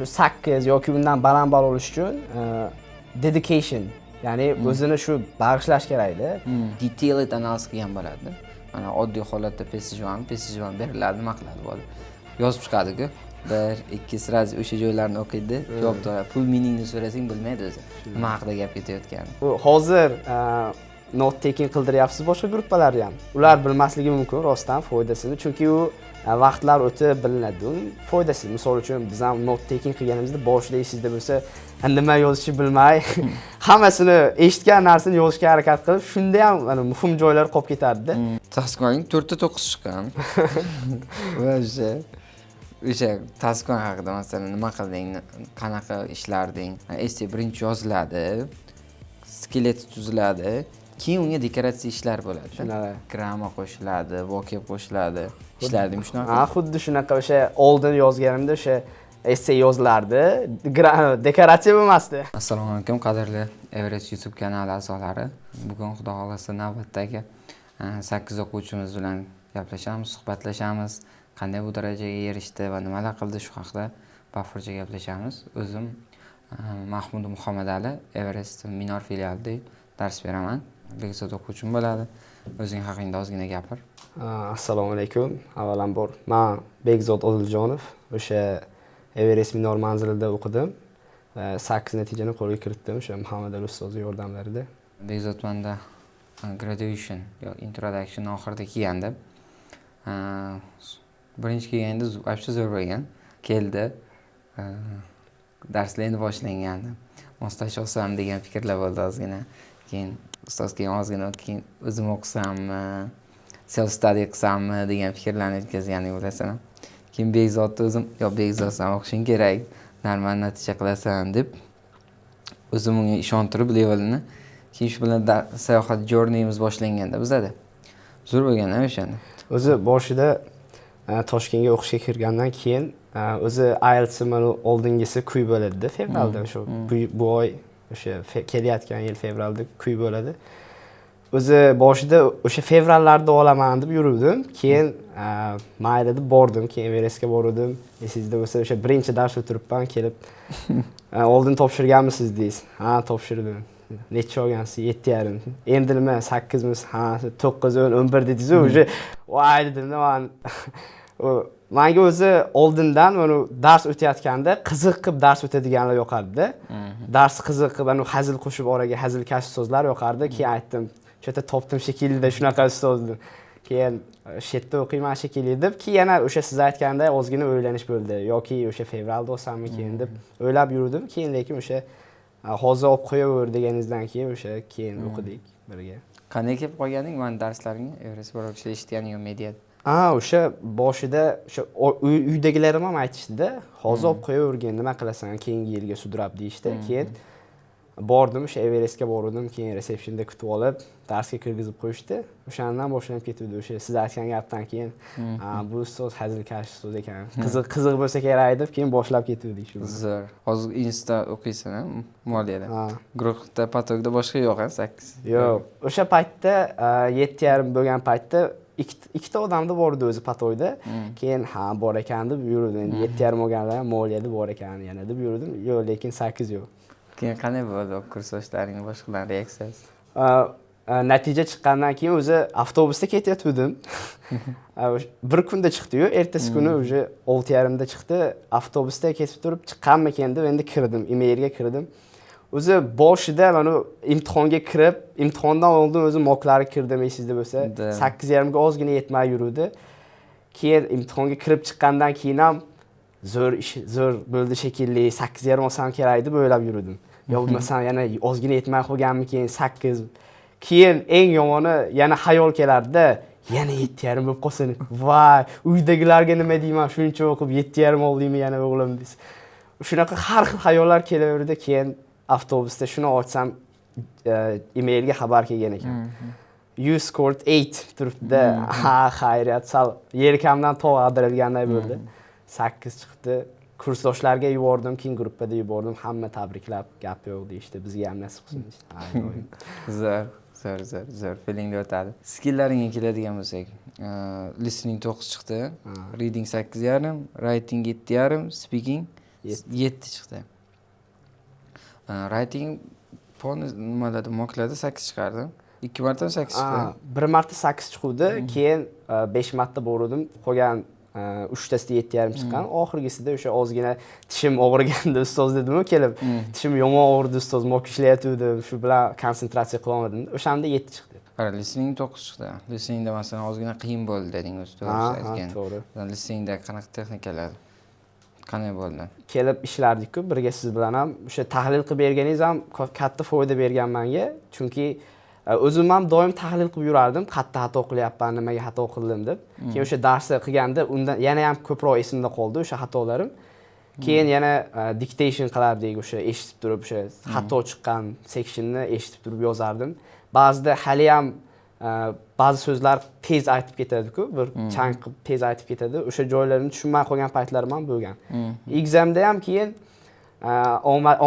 Shu 8 yoki undan baland ball olish uchun dedication, ya'ni o'zini shu bag'ishlash kerakda. Detailed analiz qilgan bo'ladi. Mana, oddiy holatda passage 1, passage 1 beriladi, nima qiladi bola? Yozib chiqadiku, bir, ikki, сразу o'sha joylarni o'qiydi, javob topadi. Full meaningni so'rasang, bilmaydi o'zi nima haqida gap ketayotganini. U hozir note taking qildiryapsiz boshqa gruppalarga ham, ular bilmasligi mumkin rostdan foydasini, chunki u vaqtlar o'tib bilinadi uning foydasi. Misol uchun, biz ham note taking qilganimizda boshida, esingizda bo'lsa, nima yozishni bilmay, hammasini eshitgan narsani yozishga harakat qilib, shunda ham mana muhim joylar qolib ketardida. Task one'ing 4 ta 9 chiqqan va o'sha task one haqida, masalan, nima qilding, qanaqa ishlarding? Essay birinchi yoziladi, skeleti tuziladi, keyin unga dekoratsiya ishlar bo'ladi. Shunaqa. Grammar qo'shiladi, vocab qo'shiladi. Ishlardingmi shunaqa? Ha, xuddi shunaqa. O'sha oldin yozganimda o'sha essay yozilardi, dekoratsiya bo'lmasdi. Assalomu alaykum, qadrli Everest YouTube kanali a'zolari. Bugun, xudo xohlasa, navbatdagi sakkiz o'quvchimiz bilan gaplashamiz, suhbatlashamiz. Qanday bu darajaga erishdi va nimalar qildi, shu haqida bafurja gaplashamiz. O'zim Mahmud Muhammadali, Everest Minor filialida dars beraman. Bekzod o'quvchim bo'ladi. O'zing haqingda ozgina gapir. Assalomu alaykum. Avvalambor, man Bekzod Odiljonov, o'sha Everest Minor manzilida o'qidim va 8 natijani qo'lga kiritdim o'sha Muhammad Ali ustozni yordamlarida. Bekzod manda graduation yo introduction oxirida kelgandi. Birinchi kelganda вообще zo'r bo'lgan. Keldi. Darslar endi boshlangandi. Moslasha olsam degan fikrlar bo'ldi ozgina. Keyin ustoz, keyin ozgina keyin o'zim o'qisammi, self study qilsammi degan fikrlarni o'tkazgandik, bilasan. Keyin Bekzodni o'zim, "Yo, Bekzod, san o'qishing kerak, normal natija qilasan", deb o'zim unga ishontirib levelini, keyin shu bilan sayohat, journeyimiz boshlanganda bizada. Zo'r bo'lgan o'shanda. O'zi boshida Toshkentga o'qishga kirgandan keyin o'zi IELTSim oldingisi kuy bo'ladida fevralda, o'sha bu oy, o'sha kelayotgan yil fevralda kuy bo'ladi. O'zi boshida o'sha fevrallarda olaman deb yuruvdim, keyin mayli deb bordim, keyin Everestga boruvdim. Esingizda bo'lsa, o'sha birinchi dars o'tiribman, kelib, "Oldin topshirganmisiz?" deysiz. "Ha, topshirdim". "Necha olgansiz?" "7,5". "Endi nima, sakkizmiz?" "Ha". "9, 10, 11" dedingizu. Уже voy dedimda man. Manga o'zi oldindan mana dars o'tayotganda qiziq qilib dars o'tadiganlar yoqardida. Dars qiziq qilib, anavi hazil qo'shib, oraga hazilkash so'zlar yoqardi. Keyin aytdim, "Что-то topdim shekilli shunaqa ustozni, keyin shu yerda o'qiyman shekilli", deb. Keyin yana o'sha siz aytganday ozgina o'ylanish bo'ldi, yoki o'sha fevralda olsammikin deb o'ylab yurdim. Keyin lekin o'sha "Hozir olib qo'yaver" deganingizdan keyin o'sha keyin o'qidik birga. Qanday kelib qolganding mani darslarimga? Everest biror kishilar eshitganing yo'q mediada. Ha, o'sha boshida o'sha uydagilarim ham aytishdida, "Hozir olib qo'yavergin, nima qilasan keyingi yilga sudrab", deyishdi. Keyin bordim, o'sha Everestga bordim, keyin resepsiyonda kutib olib, darsga kirgizib qo'yishdi. O'shandan boshlanib ketuvdi. O'sha siz aytgan gapdan keyin, "Ha, bu ustoz hazilkash ustoz ekan, qiziq qiziq bo'lsa kerak", deb keyin boshlab ketuvdik shu bilan. Zo'r. Hozir institutda o'qiysan, a, moliyada? Ha. Guruhda, поток da boshqa yo'q, a, sakkiz? Yo'q, o'sha paytda 7,5 bo'lgan paytda ikkita odamda bor edi o'zi поток da. Keyin ha, bor ekan deb yurdim. Endi 7,5 olganlar ham moliyada bor ekan yana deb yurdim. Yo'q, lekin 8 yo'q. Keyin qanday bo'ldi kursdoshlaring, boshqalarning reaksiyasi? Natija chiqqandan keyin o'zi avtobusda ketayotgandim. Bir kunda chiqdiyu, ertasi kuni уже 6:30da chiqdi. Avtobusda ketib turib, chiqqanmikin deb endi kirdim, emailga kirdim. O'zi boshida mana imtihonga kirib, imtihondan oldin o'zi mocklarga kirdim, esingizda bo'lsa. 8,5ga ozgina yetmay yuruvdi. Keyin imtihonga kirib chiqqandan keyin ham zo'r ish, zo'r bo'ldi shekilli, 8,5 olsam kerak deb o'ylab yurdim. Yo bo'lmasam yana ozgina yetmay qolganmikin 8. Keyin eng yomoni yana xayol kelardida, yana 7,5 bo'lib qolsin, voy, uydagilarga nima deyman, shuncha o'qib 7,5 oldingmi yana, o'g'lim, deysiz. Shunaqa har xil xayollar kelaverdi. Keyin avtobusda shuni ochsam, emailga xabar kelgan ekan, "You scored 8" turibdida. Ha, xayriyat, sal yelkamdan tog' ag'darilganday bo'ldi. 8 chiqdi. Kursdoshlarga yubordim, keyin gruppada yubordim, hamma tabriklab, "Gap yo'q", deyishdi, "Bizga ham nasib qilsin", deyishdi. Ha, iloyim. Zo'r, zo'r, zo'r, zo'r feelingda o'tadi. Skilllaringga keladigan bo'lsak, listening 9 chiqdi, reading 8,5, writing 7,5, speaking 7 chiqdi. Writing полный nimalarda, mocklarda 8 chiqardi. Ikki marta 8 chiqdi. Bir marta 8 chiquvdi, keyin 5 marta boruvdim, qolgan uchtasida 7,5 chiqqan. Oxirgisida o'sha ozgina tishim og'rigandi, ustoz dedimu kelib, tishim yomon og'ridi ustoz, mock ishlayotgandim, shu bilan konsentratsiya qilolmadim, o'shanda 7 chiqdi. Qara, listening 9 chiqdi. Listeningda masalan ozgina qiyin bo'ldi deding o'zi, to'g'risi aytgan. To'g'ri. Listeningda qanaqa texnikalar, qanday bo'ldi? Kelib ishlardik-ku birga siz bilan ham, o'sha tahlil qilib berganingiz ham katta foyda bergan menga, chunki o'zim ham doim tahlil qilib yurardim, qayerda xato qilyapman, nimaga xato qildim deb. Keyin o'sha darsni qilganda undan yana ham ko'proq esimda qoldi o'sha xatolarim. Keyin yana dictation qilardik, o'sha eshitib turib, o'sha xato chiqqan sectionni eshitib turib yozardim. Ba'zida hali ham ba'zi so'zlar tez aytib ketadi-ku, bir chang qilib tez aytib ketadi. O'sha joylarini tushunmay qolgan paytlarim ham bo'lgan. Examda ham keyin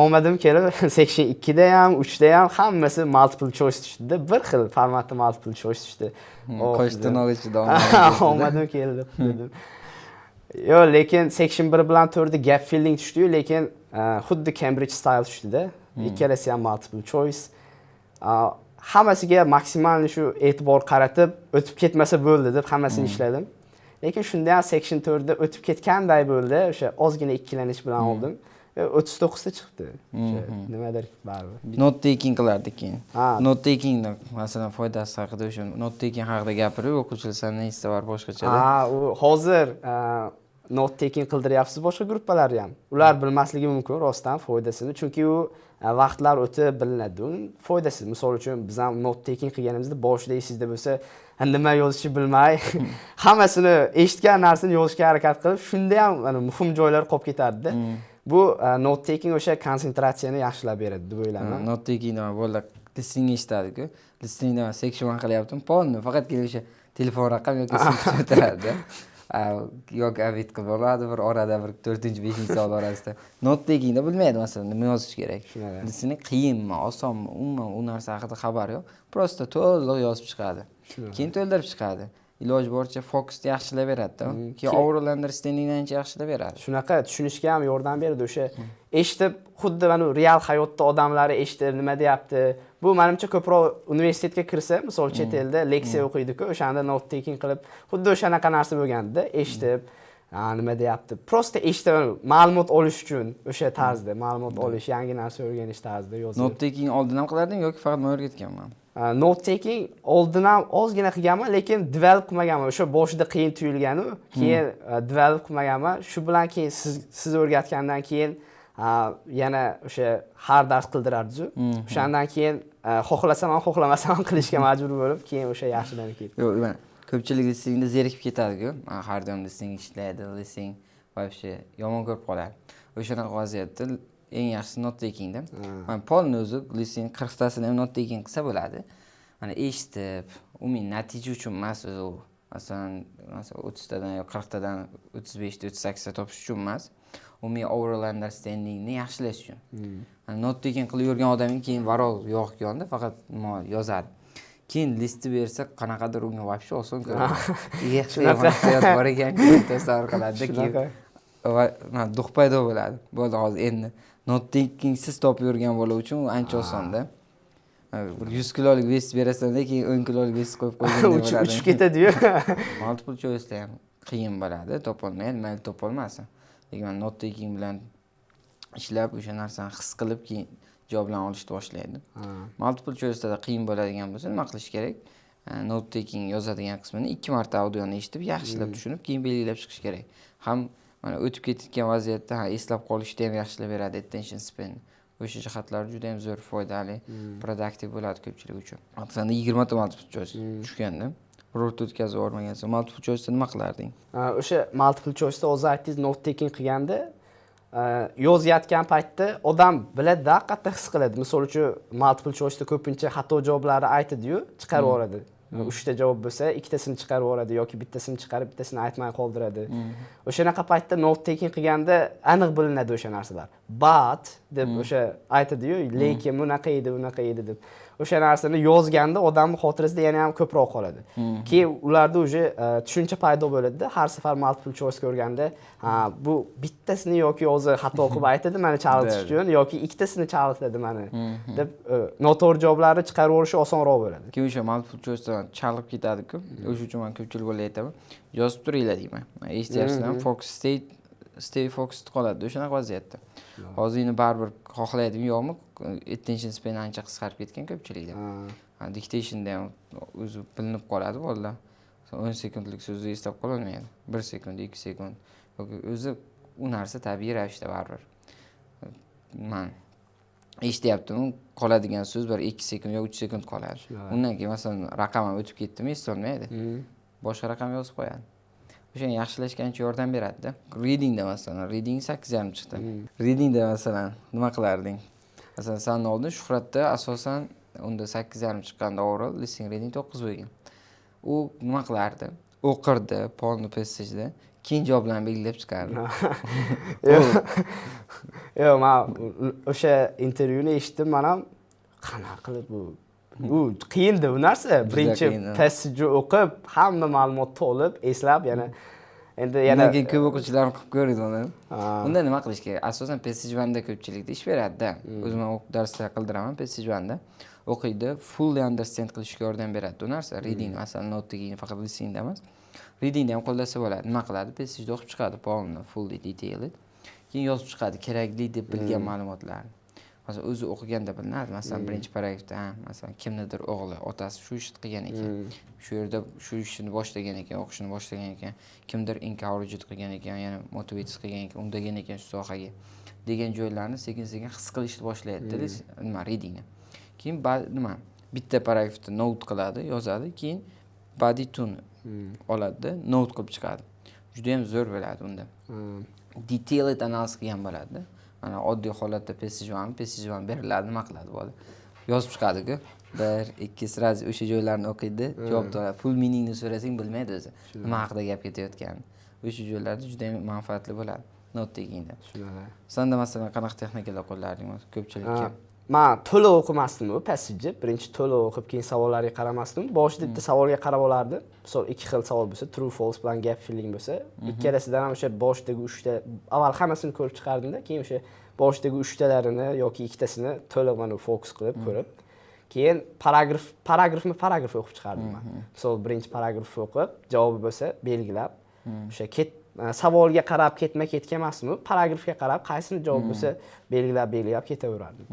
omadim kelib section 2da ham, 3da ham hammasi multiple choice tushdida, bir xil formatda multiple choice tushdi. Qo'sh tirnoq ichida. Omadim keldi dedim. Yo'q, lekin section 1 bilan 4da gap filling tushdi-yu, lekin xuddi Cambridge style tushdida. Ikkalasi ham multiple choice. Hammasiga maksimal shu e'tibor qaratib, o'tib ketmasa bo'ldi deb hammasini ishladim. Lekin shunda ham section 4da o'tib ketganday bo'ldi, o'sha ozgina ikkilanish bilan oldim. 39 ta chiqdi. O'sha nimadir baribir. Note taking qilardik keyin. Note takingni masalan foydasi haqida, o'sha note taking haqida gapirib, o'quvchilar senda esda bor boshqachada. Ha, u hozir note taking qildiryapsiz boshqa gruppalarni ham. Ular bilmasligi mumkin rostdan foydasini, chunki u vaqtlar o'tib bilinadi uning foydasi. Misol uchun biz ham note taking qilganimizda boshida esingizda bo'lsa, nima yozishni bilmay, hammasini eshitgan narsani yozishga harakat qilib, shunda ham mana muhim joylar qolib ketardida. Bu note taking o'sha konsentratsiyani yaxshilab beradi deb o'ylayman. Note taking nima bo'ldi? Listening eshitadiku. Listeningda man section 1 qilyaptim, полный faqatgina o'sha telefon raqam yoki ism kutib o'tiradi. Yoki обед qilib oladi bir orada, bir to'rtinchi, beshinchi savol orasida. Note takingda bilmaydi masalan nima yozish kerak. Shunaqa. Listening qiyinmi, osonmi, umuman u narsa haqida xabari yo'q. Просто to'liq yozib chiqadi. Keyin to'ldirib chiqadi. Iloji boricha fokusni yaxshilab beradida. Keyin overall understandingni ancha yaxshilab beradi. Shunaqa tushunishga ham yordam beradi o'sha eshitib, xuddi mana real hayotda odamlari eshitib nima deyapti. Bu menimcha ko'proq universitetga kirsa, misol chet elda leksiya o'qiydi-ku, o'shanda note taking qilib, xuddi o'shanaqa narsa bo'lganda eshitib, nima deyapti. Просто eshitib ma'lumot olish uchun o'sha tarzda ma'lumot olish, yangi narsa o'rganish tarzida yozib. Note taking oldin ham qilardim yoki faqat men o'rgatganman? Note taking oldin ham ozgina qilganman, lekin develop qilmaganman. O'sha boshida qiyin tuyulganu, keyin develop qilmaganman. Shu bilan keyin siz o'rgatgandan keyin yana o'sha har dars qildirardizu. O'shandan keyin xohlasam ham, xohlamasam ham qilishga majbur bo'lib, keyin o'sha yaxshilanib ketdi. Yo'q, mana ko'pchilik listeningda zerikib ketadi-ku. Mana har doim listening ishlaydi, listening вообще yomon ko'rib qoladi. O'shanaqa vaziyatda eng yaxshisi note takingda. Mana polni o'zi listening 40 tasini ham note taking qilsa bo'ladi. Mana eshitib, umumiy natija uchun emas o'zi u. Masalan, 30 tadan yo 40 tadan 35 ta, 38 ta topish uchun emas. Umumiy overall understandingni yaxshilash uchun. Mana note taking qilib yurgan odamga keyin varol yo'q yonda faqat nima yozadi. Keyin listni bersa qanaqadir unga вообще oson ko'rinadi. Shunaqa. Hayot bor ekan deb tasavvur qiladida keyin Shunaqa. Va mana дух paydo bo'ladi. Bo'ldi, hozir endi note takingsiz topib yurgan bola uchun u ancha osonda. Bir 100 kilolik вес berasanda, keyin 10 kilolik вес qo'yib qo'ygandek bo'ladi. Uchib ketadi-yu. Multiple choice'da ham qiyin bo'ladi, topolmaydi, mayli topolmasin. Lekin mana note taking bilan ishlab o'sha narsani his qilib keyin javoblarni olishni boshlaydi. Multiple choice'da qiyin bo'ladigan bo'lsa nima qilish kerak? Note taking yozadigan qismini ikki marta audioni eshitib, yaxshilab tushunib, keyin belgilab chiqish kerak. Ham mana o'tib ketayotgan vaziyatda ha eslab qolishda ham yaxshilab beradi attention span. O'sha jihatlari juda ham zo'r, foydali, productive bo'ladi ko'pchilik uchun. Senda 20 ta multiple choice tushganda, birorta o'tkazib yubormagansan. Multiple choice'da nima qilarding? O'sha multiple choice'da hozir aytdingiz, note taking qilganda yozayotgan paytda odam biladida, haqiqatda his qiladi. Misol uchun multiple choice'da ko'pincha xato javoblarni aytadiyu, chiqarib yuboradi. Uchta javob bo'lsa, ikkitasini chiqarib yuboradi yoki bittasini chiqarib, bittasini aytmay qoldiradi. O'shanaqa paytda note taking qilganda aniq bilinadi o'sha narsalar. But deb o'sha aytadiyu, lekin bunaqa edi, bunaqa edi deb. O'sha narsani yozganda odamni xotirasida yana ham ko'proq qoladi. Keyin ularda уже tushuncha paydo bo'ladida. Har safar multiple choice ko'rganda, ha, bu bittasini yoki o'zi xato qilib aytadi mani chalg'itish uchun yoki ikkitasini chalg'itadi mani deb noto'g'ri javoblarni chiqarib yuborishi osonroq bo'ladi. Keyin o'sha multiple choicedan chalg'ib ketadiku. O'sha uchun man ko'pchilik bolalarga aytaman, yozib turinglar deyman. Eshityapsizlarmi? Focus, stay focused qoladi o'shanaqa vaziyatda. Hozir endi baribir, xohlaydimi yo'qmi, attention span ancha qisqarib ketgan ko'pchilikda. Dictationda ham o'zi bilinib qoladi bolalar. 10 sekundlik so'zni eslab qololmaydi, 1 sekund, 2 sekund yoki o'zi u narsa tabiiy ravishda baribir. Man eshityaptimi, qoladigan so'z 1-2 sekund yo 3 sekund qoladi. Undan keyin, masalan, raqam ham o'tib ketdimi, eslolmaydi, boshqa raqam yozib qo'yadi. O'shani yaxshilashga ancha yordam beradida. Readingda, masalan, reading 8,5 chiqdi. Readingda, masalan, nima qilarding? Masalan, sanni oldin Shuhratda asosan unda 8,5 chiqqanda, overall listening, reading 9 bo'lgan. U nima qilardi? O'qirdi полный passageda, keyin javoblarni belgilab chiqardi. Yo'q, man o'sha intervyuni eshitdim, man ham qanaqa qilib bu qiyinda bu narsa, birinchi qiyin, ha. passage o'qib, hamma ma'lumotni olib, eslab, yana endi yana Undan keyin ko'p o'quvchilar qilib ko'rdi uni. Ha. Unda nima qilish kerak? Asosan passage one'da ko'pchilikda ish beradida. O'zim ham o'qib, darslar qildiraman, passage one'da o'qiydi, fully understand qilishga yordam beradi u narsa. Reading, masalan, note taking faqat listeningda emas, readingda ham qo'llasa bo'ladi. Nima qiladi? Passageda o'qib chiqadi полный, fully detailed, keyin yozib chiqadi kerakli deb bilgan ma'lumotlarni. Masalan, o'zi o'qiganda bilinadi. Masalan, birinchi paragrafda, ha, masalan, kimnidir o'g'li, otasi shu ishni qilgan ekan, shu yerda shu ishni boshlagan ekan, o'qishni boshlagan ekan, kimdir encourage qilgan ekan, ya'ni motivate qilgan ekan, undagan ekan shu sohaga degan joylarni sekin sekin his qilishni boshlaydi nima, readingni. Keyin nima, bitta paragrafda note qiladi, yozadi, keyin body tone oladida, note qilib chiqadi. Judayam zo'r bo'ladi unda, detailed analiz qilgan bo'ladida. Mana, oddiy holatda passage one, passage one beriladi, nima qiladi bola? Yozib chiqadiku, bir, ikki, сразу o'sha joylarni o'qiydi, javobni oladi. Full meaningni so'rasang, bilmaydi o'zi nima haqida gap ketayotganini. O'sha joylarda judayam manfaatli bo'ladi note takingda. Shunaqa. Sanda, masalan, qanaqa texnikalar qo'llarding ko'pchilikka? Man to'liq o'qimasdim u passageni. Birinchi to'liq o'qib, keyin savollarga qaramasdim. Boshida bitta savolga qarab olardim. Misol, ikki xil savol bo'lsa, true false bilan gap filling bo'lsa, ikkalasidan ham o'sha boshidagi uchta, avval hammasini ko'rib chiqardimda, keyin o'sha boshidagi uchtalarini yoki ikkitasini to'liq mana fokus qilib ko'rib, keyin paragraf paragrafmi paragraf o'qib chiqardim man. Misol, birinchi paragrafni o'qib, javobi bo'lsa belgilab, o'sha ket savolga qarab ketma ket kelmasmi, paragrafga qarab qaysini javob bo'lsa belgilab belgilab ketaverardim.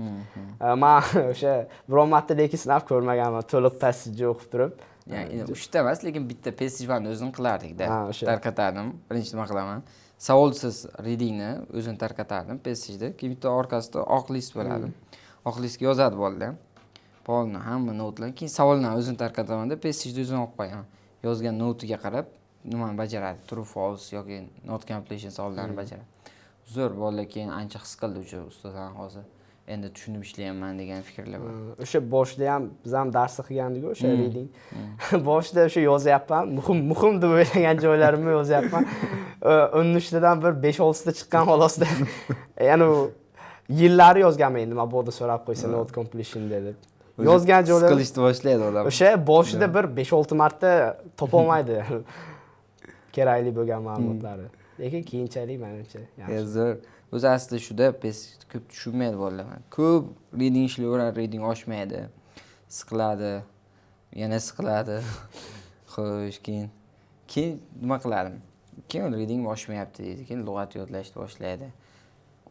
Man o'sha biron marta lekin sinab ko'rmaganman to'liq passage o'qib turib. Ya'ni uchta emas, lekin bitta passage one o'zini qilardikda. Ha, o'sha. Tarqatardim. Birinchi nima qilaman? Savolsiz readingni o'zini tarqatardim passageda. Keyin bitta orqasida oq list bo'ladi. Oq listga yozadi bolalar. Polni hamma notelarni, keyin savollarni o'zini tarqatamanda, passageda o'zini olib qo'yaman. Yozgan notiga qarab nimani bajaradi? True false yoki note completion savollarini bajaradi. Zo'r, bolalar keyin ancha his qildi o'sha ustozlarni, hozir endi tushunib ishlayapman degan fikrlar bor. O'sha boshida ham biz ham darsni qilgandik o'sha reading. Boshida o'sha yozyapman, muhim muhim deb o'ylagan joylarimni yozyapman. 13tadan bir 5-6ta chiqqan xolosda. Ya'ni u yillari yozganman endi, mabodo so'rab qo'ysa note completion deb. Yozgan joylar siqilishni boshlaydi odam. O'sha boshida bir 5-6 marta topolmaydi kerakli bo'lgan ma'lumotlarni. Lekin keyinchalik, manimcha, yaxshi. Zo'r. O'zi aslida shuda biz ko'p tushunmaydi bolalar. Ko'p reading ishlayveradi, reading oshmaydi. Siqiladi. Yana siqiladi. Xo'sh, keyin nima qiladi? Keyin reading oshmayapti deydi. Keyin lug'at yodlashni boshlaydi.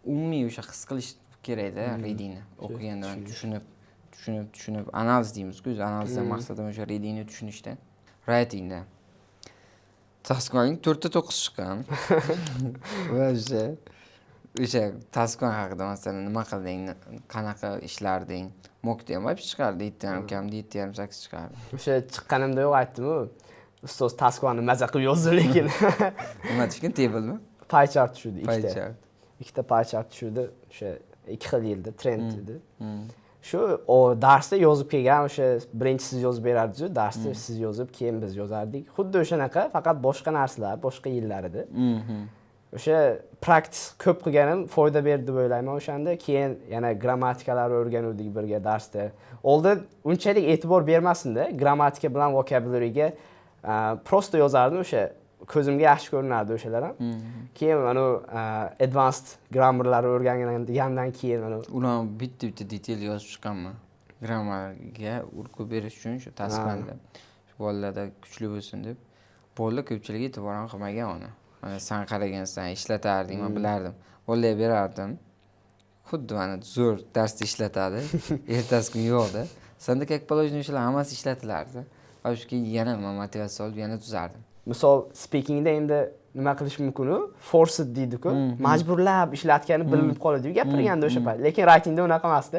Umumiy o'sha his qilish kerakda readingni. O'qiganda tushunib, tushunib, tushunib, analiz deymiz-ku, o'zi analizdan maqsadim o'sha readingni tushunishda. Writingda. Task one'ing 4,9 chiqqan. Va o'sha task one haqida, masalan, nima qilding, qanaqa ishlarding? Mockda ham вообще chiqardi, 7,5 kamida 7,5, 8 chiqardi. O'sha chiqqanimda yo'q aytdim-u. Ustoz task one'ni maza qilib yozdi lekin. Nima tushgan, tablemi? Pie chart tushdi Pie ikkita. chart. Ikkita pie chart tushdi. O'sha ikki xil yilda trend edi. Shu o darsda yozib kelgan, o'sha birinchi siz yozib berardingiz, darsda siz yozib, keyin biz yozardik. Xuddi o'shanaqa, faqat boshqa narsalar, boshqa yillar edi. O'sha practice ko'p qilganim foyda berdi deb o'ylayman o'shanda. Keyin yana grammatikalarni o'rganuvdik birga darsda. Oldin unchalik e'tibor bermasdim-da grammatika bilan vocabularyga, просто yozardim, o'sha ko'zimga yaxshi ko'rinardi o'shalar ham. Keyin mana advanced grammarlarni o'rgangandan keyin mana Ularni bitta bitta detail yozib chiqqanman, grammarga urg'u berish uchun shu task one'da, shu bolalarda kuchli bo'lsin deb. Bolalar ko'pchiligi e'tibor ham qilmagan uni. Mana san qaragansan, ishlatarding, man bilardim. Bolalarga berardim, xuddi mana zo'r darsda ishlatadi, ertasi kun yo'qda. Sanda как положено o'shalar hammasi ishlatilardi va shu keyin yana man motivatsiya olib, yana tuzardim. Misol, speakingda endi nima qilish mumkinu, forced deydiku, majburlab ishlatgani bilinib qoladiyu gapirganda o'sha payt. Lekin writingda unaqa emasda,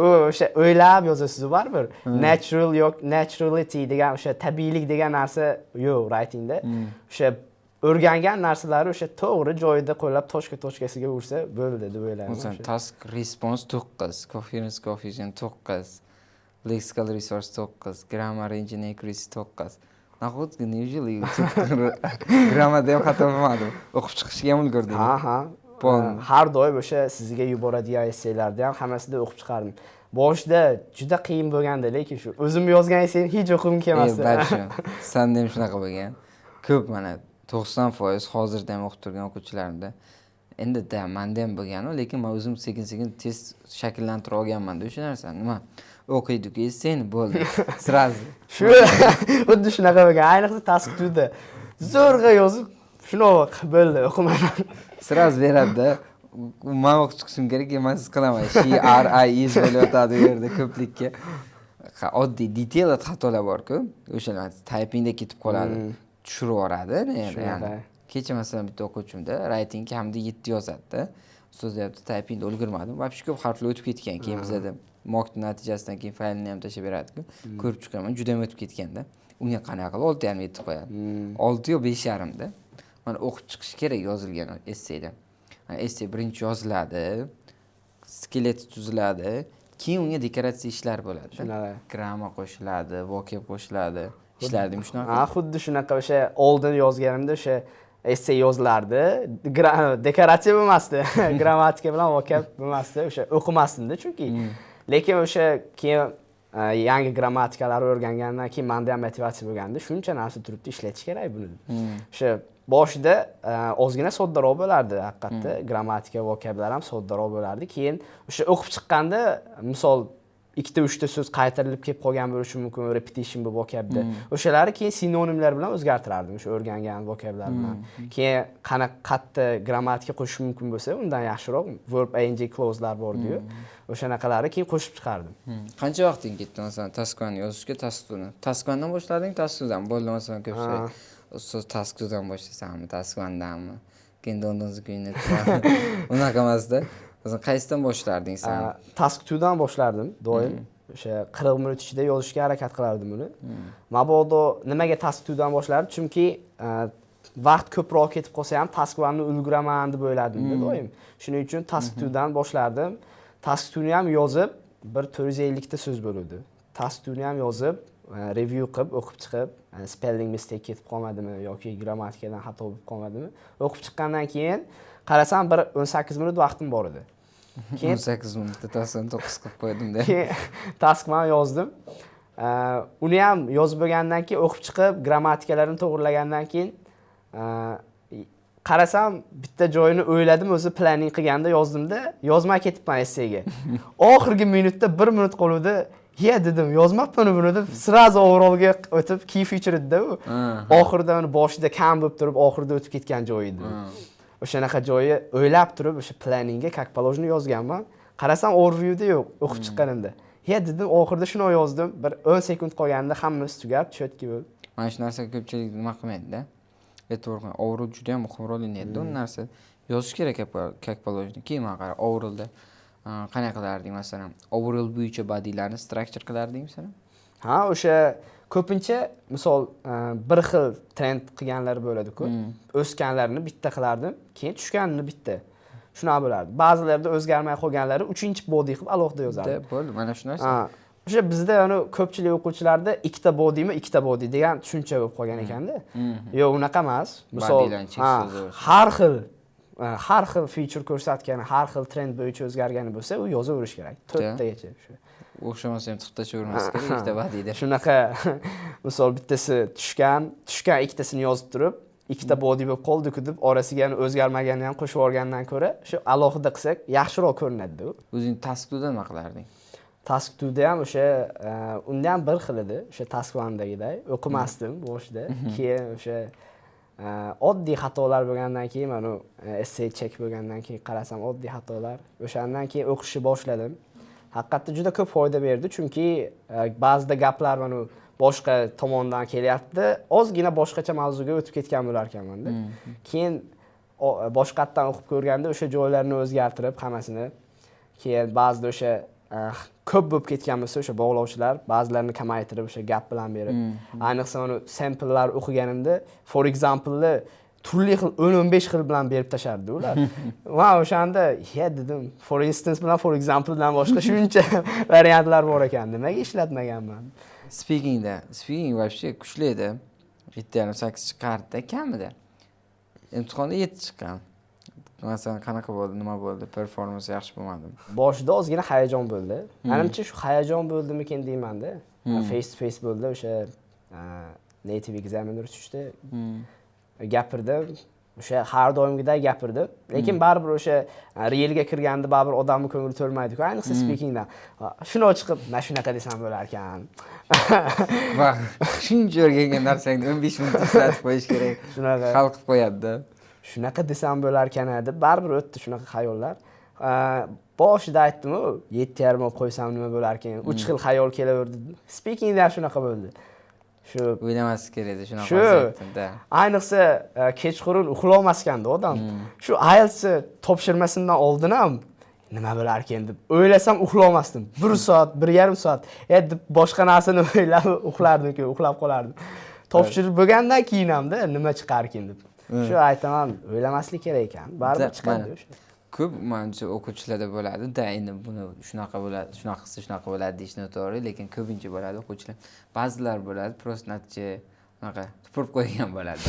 u o'sha o'ylab yozasiz baribir. Natural yo'q, naturality degan, o'sha tabiiylik degan narsa yo'q writingda. O'sha o'rgangan narsalari o'sha to'g'ri joyida qo'llab, точка точка siga ursa bo'ldi deb o'ylayman. Masalan, O'sha. Task response 9, coherence cohesion 9, lexical resource 9, grammar engine accuracy 9. Nahotki, неужели grammarda ham xato bo'lmadim? O'qib chiqishga ham ulgurdik. Ha. Полный. Har doim o'sha sizga yuboradigan essaylarni ham hammasida o'qib chiqardim. Boshida juda qiyin bo'lgandi, lekin shu o'zim yozgan essayni hech o'qigim kelmasdi. Barcha sanda ham shunaqa bo'lgan. Ko'p, mana, 90% hozirda ham o'qib turgan o'quvchilarimda endi da manda ham bo'lganu, lekin man o'zim sekin sekin tez shakllantira olganmanda o'sha narsani. Nima o'qiydiku essayni, bo'ldi, сразу. Shu xuddi shunaqa bo'lgan, ayniqsa task twoda zo'rg'a yozib, shunaqa bo'ldi, o'qimayman. Сразу beradida, man o'qib chiqishim kerak, man siz qilaman, she, r, i, is bo'layotadi u yerda ko'plikka. Ha, oddiy detail xatolar borku, o'shalar typingda ketib qoladi, tushirib yuboradi. Shunaqa. Yani kecha, masalan, bitta o'quvchimda writing kamida 7 yozadida. Ustoz deyapti, typingda ulgurmadim, вообще ko'p harflar o'tib ketgan. Keyin bizada mock natijasidan keyin faylni ham tashlab beradiku, ko'rib chiqaman, juda ham o'tib ketganda. Unga qanaqa qilib 6,5, 7 qo'yadi, 6 yo 5,5da. Mana, o'qib chiqish kerak yozilgan essayda. Mana, essay birinchi yoziladi, skeleti tuziladi, keyin unga dekoratsiya ishlar bo'ladi. Shunaqa. Grammar qo'shiladi, vocab qo'shiladi. Ishlardimi shunaqa? Ha, xuddi shunaqa. O'sha oldin yozganimda o'sha essay yozilardi, dekoratsiya bo'lmasdi, grammatika bilan vocab bo'lmasdi, o'sha o'qimasdimda chunki. Lekin o'sha keyin yangi grammatikalarni o'rgangandan keyin manda ham motivatsiya bo'lgandi, shuncha narsa turibdi, ishlatish kerak buni. O'sha boshida ozgina soddaroq bo'lardi haqiqatda, grammatika, vocablar ham soddaroq bo'lardi. Keyin o'sha o'qib chiqqanda, misol, ikkita uchta so'z qaytarilib kelib qolgan bo'lishi mumkin, repetition bu vocabda. O'shalarni keyin sinonimlar bilan o'zgartirardim, o'sha o'rgangan vocablar bilan. Keyin qanaqa qayerda grammatika qo'shish mumkin bo'lsa, undan yaxshiroq verb ing clauselar bordiyu, o'shanaqalarni keyin qo'shib chiqardim. Qancha vaqting ketdi, masalan, task one yozishga, task two'ni? Task onedan boshlading, task two'dan bo'ldi. Masalan, ko'p so'raydi, ustoz, task two'dan boshlasammi, task onedanmi, keyin London unaqa emasda. Masalan, qaysidan boshlarding sen? Task two'dan boshlardim doim. O'sha 40 minut ichida yozishga harakat qilardim uni. Mabodo nimaga task two'dan boshlardim? Chunki vaqt ko'proq ketib qolsa ham, task one'ni ulguraman deb o'ylardimda doim. Shuning uchun task two'dan boshlardim. Task two'ni ham yozib, bir 450 ta so'z bo'luvdi. Task two'ni ham yozib, review qilib, o'qib chiqib, spelling mistake ketib qolmadimi yoki grammatikadan xato bo'lib qolmadimi, o'qib chiqqandan keyin qarasam, bir 18 minut vaqtim bor edi. Keyin 18 minutda task one 9 qilib qo'ydimda. Keyin task one yozdim. Uni ham yozib bo'lgandan keyin, o'qib chiqib, grammatikalarini to'g'irlagandan keyin qarasam, bitta joyini o'yladim, o'zi planning qilganda yozdimda, yozmay ketibman essayga. Oxirgi minutda, bir minut qoluvdi, ye dedim, yozmabman buni deb, сразу overallga o'tib, key feature edida u. Oxirida uni boshida kam bo'lib turib, oxirida o'tib ketgan joyi edi. O'shanaqa joyi o'ylab turib, o'sha planningga как положено yozganman. Qarasam, overviewda yo'q o'qib chiqqanimda. Ye dedim, oxirida shuni yozdim, bir 10 sekund qolganda hammasi tugab, четкий bo'ldi. Mana shu narsaga ko'pchilik nima qilmaydida, e'tibor qilmaydi. Overall juda yam muhim rol o'ynaydi. U narsa yozish kerak как положено. Keyin mana qara, overallda qanaqa qilarding? Masalan, overall bo'yicha bodylarni structure qilarding, masalan? Ha, o'sha ko'pincha, misol, bir xil trend qilganlar bo'ladiku, o'sganlarini bitta qilardim, keyin tushganini bitta, shunaqa bo'lardi. Ba'zilarida o'zgarmay qolganlari uchinchi body qilib alohida yozardim. Bo'ldi, mana shu narsa. O'sha bizda anu ko'pchilik o'quvchilarda ikkita bodymi, ikkita body degan tushuncha bo'lib qolgan ekanda. Yo'q, unaqa emas. Misol, Bodylarni cheksiz o'zi. Har xil feature ko'rsatgani, har xil trend bo'yicha o'zgargani bo'lsa, u yozaverish kerak to'rttagacha shu. O'xshamasa ham tiqib tashlavermas kerak ikkita bodyda. Shunaqa, misol, bittasi tushgan tushgan, ikkitasini yozib turib, ikkita body bo'lib qoldiku deb, orasiga yana o'zgarmaganini ham qo'shib yuborgandan ko'ra, shu alohida qilsak yaxshiroq ko'rinadida u. O'zing task 2da nima qilarding? Task 2da ham o'sha, unda ham bir xil edi, o'sha task 1dagiday o'qimasdim boshida. Keyin o'sha oddiy xatolar bo'lgandan keyin, mana essay check bo'lgandan keyin qarasam, oddiy xatolar. O'shandan keyin o'qishni boshladim. Haqiqatda juda ko'p foyda berdi, chunki ba'zida gaplar mana boshqa tomondan kelyapti, ozgina boshqacha mavzuga o'tib ketgan bo'lar ekanmanda. Keyin boshqatdan o'qib ko'rganda, o'sha joylarni o'zgartirib hammasini, keyin ba'zida o'sha ko'p bo'lib ketgan bo'lsa, o'sha bog'lovchilar, ba'zilarini kamaytirib, o'sha gap bilan berib. Ayniqsa uni samplelar o'qiganimda, for example'ni turli xil, 10-15 xil bilan berib tashlardi ular. Man o'shanda "Ye", dedim, "for instance bilan for exampledan boshqa shuncha variantlar bor ekan, nimaga ishlatmaganman?" Speakingda, speaking вообще kuchli edi, 7,5, 8 chiqardida kamida. Imtihonda 7 chiqqan. Masalan, qanaqa bo'ldi, nima bo'ldi, performance yaxshi bo'lmadimi? Boshida ozgina hayajon bo'ldi. Manimcha, shu hayajon bo'ldimikin deymanda. Face to face bo'ldi, o'sha native examiner tushdi, gapirdi, o'sha har doimgiday gapirdi. Lekin baribir o'sha realga kirganda baribir odamni ko'ngli to'lmaydiku, ayniqsa speakingdan. Shundoq chiqib, mana shunaqa desam bo'larkan. Va shuncha o'rgangan narsangni 15 minutda ishlatib qo'yish kerak. Shunaqa. Hal qilib qo'yadida. Shunaqa desam bo'larkan deb baribir o'tdi shunaqa xayollar. Boshida aytdimu, 7,5 olib qo'ysam nima bo'larkan, uch xil xayol kelaverdi. Speakingda ham shunaqa bo'ldi shu. O'ylamaslik kerak edi shunaqa Shu. vaziyatda. Ayniqsa kechqurun uxlolmaskanda odam. Shu IELTSni topshirmasimdan oldin ham nima bo'larkan deb o'ylasam, uxlolmasdim bir soat, 1,5 soat deb boshqa narsani o'ylab uxlardim, keyin uxlab qolardim. Topshirib bo'lgandan keyin hamda nima chiqarkin deb. Shu aytaman, o'ylamaslik kerak ekan, baribir chiqadi Mana. o'sha. Ko'p manimcha o'quvchilarda bo'ladi da endi buni shunaqa bo'ladi, shunaqa qilsa shunaqa bo'ladi deyish noto'g'ri, lekin ko'pincha bo'ladi o'quvchilar. Ba'zilar bo'ladi, просто natija unaqa tupurib qo'ygan bo'ladi.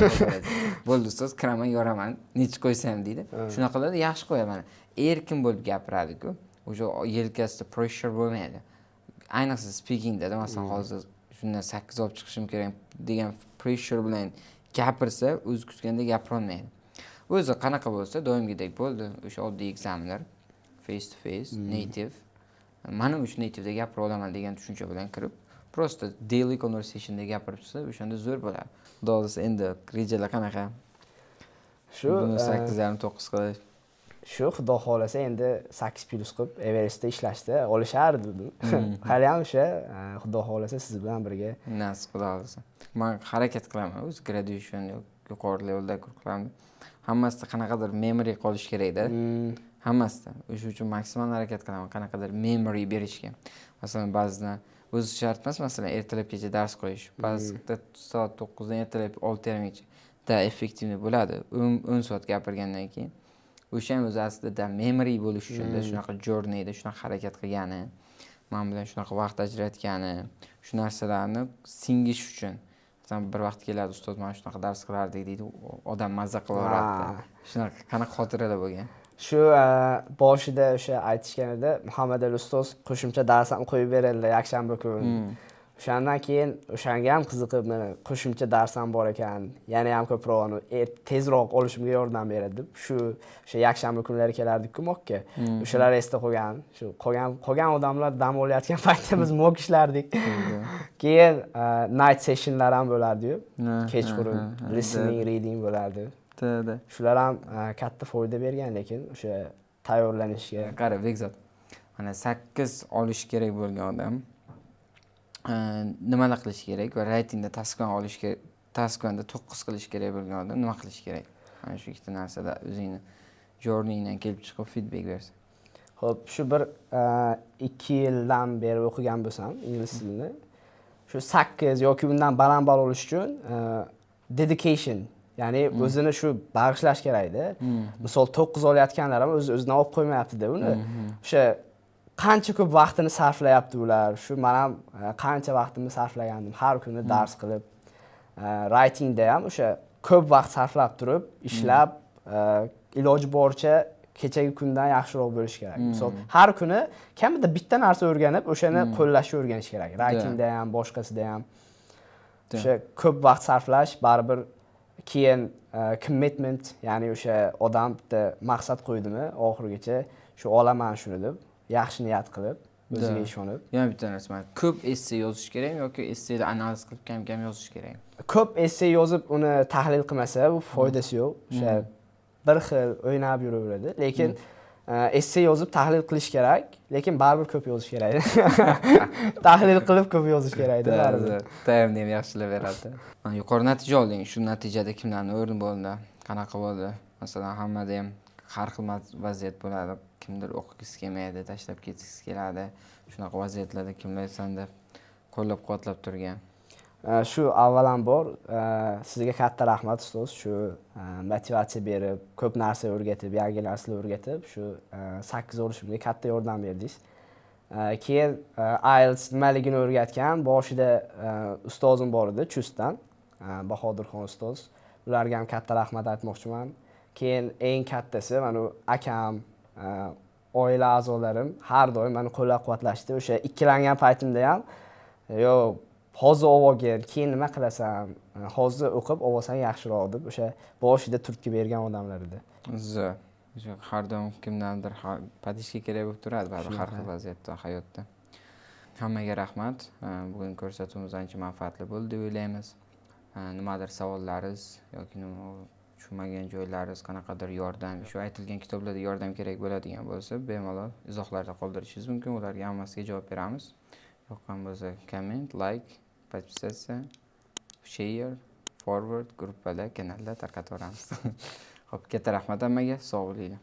"Bo'ldi, ustoz, kiraman, yoraman, nechi qo'ysam", deydi. Shunaqalarda yaxshi qo'yadi, mana, erkin bo'lib gapiradiku, o'sha yelkasida pressure bo'lmaydi. Ayniqsa speakingda, masalan, hozir shundan 8 olib chiqishim kerak degan pressure bilan gapirsa, o'zi kutgandek gapirolmaydi. O'zi qanaqa bo'lsa, doimgidek bo'ldi, o'sha oddiy examiner, face to face, native. Mana shu nativeda gapira olaman degan tushuncha bilan kirib, просто daily conversationda gapiribsa, o'shanda zo'r bo'ladi. Xudo xohlasa, endi rejalar qanaqa? Shu Buni 8,5, 9 qilish. Shu, xudo xohlasa, endi 8+ qilib, Everestda ishlashda olishardi dedim. Haliyam o'sha, xudo xohlasa, siz bilan birga. Nasib, xudo xohlasa. Man harakat qilaman o'zi, graduation yuqori levelda qilaman. Hammasida qanaqadir memory qolishi kerakda. Hammasida. O'sha uchun maksimal harakat qilaman qanaqadir memory berishga. Masalan, ba'zida o'zi shart emas, masalan, ertalabgacha dars qo'yish. Ba'zida soat 9dan ertalab 6:30gacha da эффективный bo'ladi. 10 soat gapirgandan keyin. O'sha ham o'zi aslida memory bo'lish uchun shunaqa journeyda shunaqa harakat qilgani, man bilan shunaqa vaqt ajratgani, shu narsalarni singish uchun. Masalan, bir vaqt keladi, "Ustoz, mana shunaqa dars qilardik", deydi, odam mazza qilaveradi. Shunaqa qanaqa xotiralar bo'lgan? Shu boshida o'sha aytishgan edi, Muhammad Ali ustoz qo'shimcha dars ham qo'yib beradilar yakshanba kuni. O'shandan keyin o'shanga ham qiziqib, mana, qo'shimcha dars ham bor ekan, yana ham ko'proq uni tezroq olishimga yordam beradi deb, shu o'sha yakshanba kunlari kelardikku mockka. O'shalar esda qolgan. Shu qolgan odamlar dam olayotgan paytda biz mock ishlardik. Keyin night sessionlar ham bo'lardiyu, kechqurun listening, reading bo'lardi. Да. Shular ham katta foyda bergan, lekin o'sha tayyorlanishga. Qara, Bekzod, mana, 8 olish kerak bo'lgan odam nimalar qilishi kerak va writingda task 1 olish kerak, task 1da 9 qilish kerak bo'lgan odam nima qilishi kerak? Mana shu ikkita narsada o'zingni journeyingdan kelib chiqib feedback bersan. Ho'p, shu bir 2 yildan beri o'qigan bo'lsam ingliz tilini, shu 8 yoki undan baland ball olish uchun dedication, ya'ni o'zini shu bag'ishlash kerakda. Misol, 9 olayotganlar ham o'z o'zidan olib qo'ymayaptida uni. O'sha Qancha ko'p vaqtini sarflayapti ular. Shu man ham qancha vaqtimni sarflagandim har kuni dars qilib. Writingda ham o'sha ko'p vaqt sarflab turib ishlab, iloji boricha kechagi kundan yaxshiroq bo'lishi kerak. Misol, har kuni kamida bitta narsa o'rganib, o'shani qo'llashni o'rganish kerak, writingda ham, boshqasida ham. O'sha ko'p vaqt sarflash baribir keyin commitment, ya'ni o'sha odam bitta maqsad qo'ydimi, oxirigacha shu olaman shuni deb, yaxshi niyat qilib, o'ziga ishonib. Yana bitta narsa, mana, ko'p esse yozish kerakmi yoki esseni analiz qilib, kam kam yozish kerakmi? Ko'p esse yozib, uni tahlil qilmasa, u foydasi yo'q, o'sha bir xil o'ynab yuraveradi. Lekin esse yozib tahlil qilish kerak, lekin baribir ko'p yozish kerak, tahlil qilib ko'p yozish kerakda baribir. Tayyorni ham yaxshilab beradi. Mana, yuqori natija olding. Shu natijada kimlarni o'rni bo'ldi, qanaqa bo'ldi? Masalan, hammada ham har xil vaziyat bo'ladi, kimdir o'qigisi kelmaydi, tashlab ketgisi keladi. Shunaqa vaziyatlarda kimlar senda qo'llab quvvatlab turgan? Shu avvalambor sizga katta rahmat, ustoz, shu motivatsiya berib, ko'p narsa o'rgatib, yangi narsalar o'rgatib, shu 8 olishimga katta yordam berdingiz. Keyin IELTS nimaligini o'rgatgan boshida ustozim bor edi Chustdan, Bahodirxon ustoz, ularga ham katta rahmat aytmoqchiman. Keyin eng kattasi mana u akam, oila a'zolarim har doim mani qo'llab quvvatlashdi. O'sha ikkilangan paytimda ham, "Yo'q, hozir olgin, keyin nima qilasan, hozir o'qib olsang yaxshiroq", deb o'sha boshida turtki bergan odamlar edi. Zo'r. O'sha har doim kimdandir поддержка kerak bo'lib turadi baribir har xil vaziyatda, hayotda. Hammaga rahmat. Bugun ko'rsatuvimiz ancha manfaatli bo'ldi deb o'ylaymiz. Nimadir savollaringiz yoki nima tushunmagan joylaringiz, qanaqadir yordam, shu aytilgan kitoblarda yordam kerak bo'ladigan bo'lsa, bemalol izohlarda qoldirishingiz mumkin, ularga hammasiga javob beramiz. Yoqqan bo'lsa, comment, like, подписаться, share, forward, gruppalar, kanallar tarqataveramiz. Ho'p, katta rahmat hammaga, sog' bo'linglar.